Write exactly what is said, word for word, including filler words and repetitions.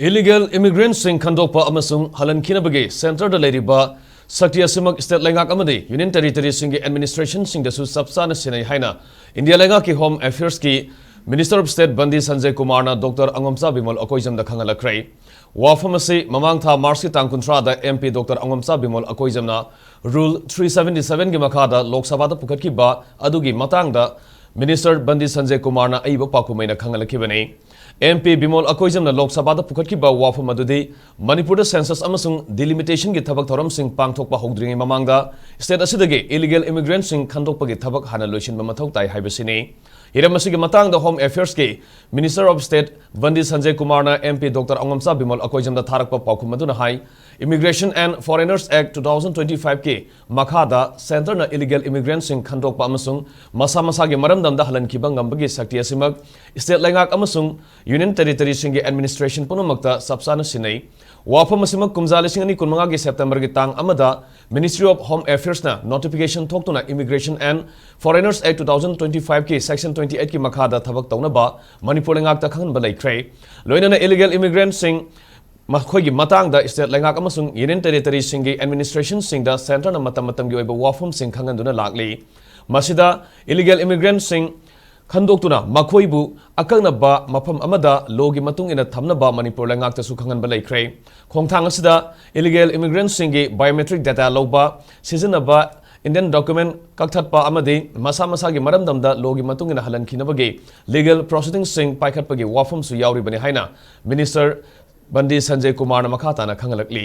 Illegal immigrantꯁꯤꯡ ꯈꯟꯗꯣꯛꯄ ꯑꯃꯁꯨꯡ ꯍꯜꯍꯟꯈꯤꯅꯕꯒꯤ centreꯗ ꯂꯩꯔꯤꯕ ꯁꯛꯇꯤ ꯑꯁꯤꯃꯛ state ꯂꯩꯉꯥꯛ ꯑꯃꯗꯤ union territoryꯁꯤꯡꯒꯤ administrationꯁꯤꯡꯗꯁꯨ ꯆꯞ ꯆꯥꯅ ꯁꯤꯟꯅꯩ ꯍꯥꯏꯅ India ꯂꯩꯉꯥꯛꯀꯤ Home Affairsꯀꯤ Minister of State ꯕꯟꯗꯤ Sanjay ꯀꯨꯃꯥꯔꯅ Doctor ꯑꯉꯣꯝꯆꯥ ꯕꯤꯃꯣꯜ ꯑꯀꯣꯏꯖꯝꯗ ꯈꯪꯍꯜꯂꯛꯈ꯭ꯔꯦ꯫ ꯋꯥꯐꯝ ꯑꯁꯤ ꯃꯃꯥꯡ ꯊꯥ Marchꯀꯤ ꯇꯥꯡ ꯀꯨꯟꯊ꯭ꯔꯥꯗ MP Doctor ꯑꯉꯣꯝꯆꯥ Bimol ꯑꯀꯣꯏꯖꯝꯅ Rule three seventy sevenꯒꯤ ꯃꯈꯥꯗ ꯂꯣꯛ ꯁꯚꯥꯗ ꯄꯨꯈꯠꯈꯤꯕ ꯑꯗꯨꯒꯤ ꯃꯇꯥꯡꯗ Minister ꯕꯟꯗꯤ ꯁꯟꯖꯌ ꯀꯨꯃꯥꯔꯅ ꯑꯏꯕ ꯄꯥꯎꯈꯨꯝ ꯑꯣꯏꯅ ꯈꯪꯍꯜꯂꯛꯈꯤꯕꯅꯤ꯫ MP ꯕꯤꯃꯣꯜ ꯑꯀꯣꯏꯖꯝꯅ ꯂꯣꯛ ꯁꯚꯥꯗ ꯄꯨꯈꯠꯈꯤꯕ ꯋꯥꯐꯝ ꯑꯗꯨꯗꯤ ꯃꯅꯤꯄꯨꯔꯗ census ꯑꯃꯁꯨꯡ delimitationꯒꯤ ꯊꯕꯛ ꯊꯧꯔꯝꯁꯤꯡ ꯄꯥꯡꯊꯣꯛꯄ ꯍꯧꯗ꯭ꯔꯤꯉꯩ ꯃꯃꯥꯡꯗ state ꯑꯁꯤꯗꯒꯤ illegal immigrantꯁꯤꯡ ꯈꯟꯗꯣꯛꯄꯒꯤ ꯊꯕꯛ ꯍꯥꯟꯅ ꯂꯣꯏꯁꯤꯟꯕ ꯃꯊꯧ ꯇꯥꯏ ꯍꯥꯏꯕꯁꯤꯅꯤ꯫ ꯍꯤꯔꯝ ꯑꯁꯤꯒꯤ ꯃꯇꯥꯡꯗ Home Affairsꯀꯤ Minister of State ꯕꯟꯗꯤ Sanjay ꯀꯨꯃꯥꯔꯅ MP Doctor ꯑꯉꯣꯝꯆꯥ ꯕꯤꯃꯣꯜ ꯑꯀꯣꯏꯖꯝꯗ ꯊꯥꯔꯛꯄ ꯄꯥꯎꯈꯨꯝ ꯑꯗꯨꯅ ꯍꯥꯏ, Immigration and Foreigners Act two thousand twenty-fiveꯀꯤ ꯃꯈꯥꯗ centreꯅ illegal immigrantꯁꯤꯡ ꯈꯟꯗꯣꯛꯄ ꯑꯃꯁꯨꯡ ꯃꯁꯥ ꯃꯁꯥꯒꯤ ꯃꯔꯝꯗꯝꯗ ꯍꯜꯍꯟꯈꯤꯕ ꯉꯝꯕꯒꯤ ꯁꯛꯇꯤ ꯑꯁꯤꯃꯛ state ꯂꯩꯉꯥꯛ ꯑꯃꯁꯨꯡ union territoryꯁꯤꯡꯒꯤ administration ꯄꯨꯝꯅꯃꯛꯇ ꯆꯞ ꯆꯥꯅ ꯁꯤꯟꯅꯩ꯫ ꯋꯥꯐꯝ ꯑꯁꯤꯃꯛ ꯀꯨꯝꯖꯥ ꯂꯤꯁꯤꯡ ꯑꯅꯤ ꯀꯨꯟꯃꯉꯥꯒꯤ Septemberꯒꯤ ꯇꯥꯡ ꯑꯃꯗ Ministry of Home Affairsꯅ notification ꯊꯣꯛꯇꯨꯅ Immigration and Foreigners Act two thousand twenty-fiveꯀꯤ section twenty-eightꯀꯤ ꯃꯈꯥꯗ ꯊꯕꯛ ꯇꯧꯅꯕ ꯃꯅꯤꯄꯨꯔ ꯂꯩꯉꯥꯛꯇ ꯈꯪꯍꯟꯕ ꯂꯩꯈ꯭ꯔꯦ꯫ ꯂꯣꯏꯅꯅ illegal immigrantꯁꯤꯡ ꯃꯈꯣꯏꯒꯤ ꯃꯇꯥꯡꯗ state ꯂꯩꯉꯥꯛ ꯑꯃꯁꯨꯡ union territoryꯁꯤꯡꯒꯤ administrationꯁꯤꯡꯗ centreꯅ ꯃꯇꯝ ꯃꯇꯝꯒꯤ ꯑꯣꯏꯕ ꯋꯥꯐꯝꯁꯤꯡ ꯈꯪꯍꯟꯗꯨꯅ ꯂꯥꯛꯂꯤ꯫ ꯃꯁꯤꯗ illegal immigrantꯁꯤꯡ ꯈꯟꯗꯣꯛꯇꯨꯅ ꯃꯈꯣꯏꯕꯨ ꯑꯀꯛꯅꯕ ꯃꯐꯝ ꯑꯃꯗ lawꯒꯤ ꯃꯇꯨꯡ ꯏꯟꯅ ꯊꯝꯅꯕ ꯃꯅꯤꯄꯨꯔ ꯂꯩꯉꯥꯛꯇꯁꯨ ꯈꯪꯍꯟꯕ ꯂꯩꯈ꯭ꯔꯦ꯫ ꯈꯣꯡꯊꯥꯡ ꯑꯁꯤꯗ illegal immigrantꯁꯤꯡꯒꯤ biometric data ꯂꯧꯕ, ꯁꯤꯖꯤꯟꯅꯕ, Indian document ꯀꯛꯊꯠꯄ ꯑꯃꯗꯤ ꯃꯁꯥ ꯃꯁꯥꯒꯤ ꯃꯔꯝꯗꯝꯗ lawꯒꯤ ꯃꯇꯨꯡ ꯏꯟꯅ ꯍꯜꯍꯟꯈꯤꯅꯕꯒꯤ legal proceedingꯁꯤꯡ ꯄꯥꯏꯈꯠꯄꯒꯤ ꯋꯥꯐꯝꯁꯨ ꯌꯥꯎꯔꯤꯕꯅꯤ ꯍꯥꯏꯅ Minister ꯕꯟꯗꯤ ꯁꯟꯖꯌ ꯀꯨꯃꯥꯔꯅ ꯃꯈꯥ ꯇꯥꯅ ꯈꯪꯍꯜꯂꯛꯂꯤ꯫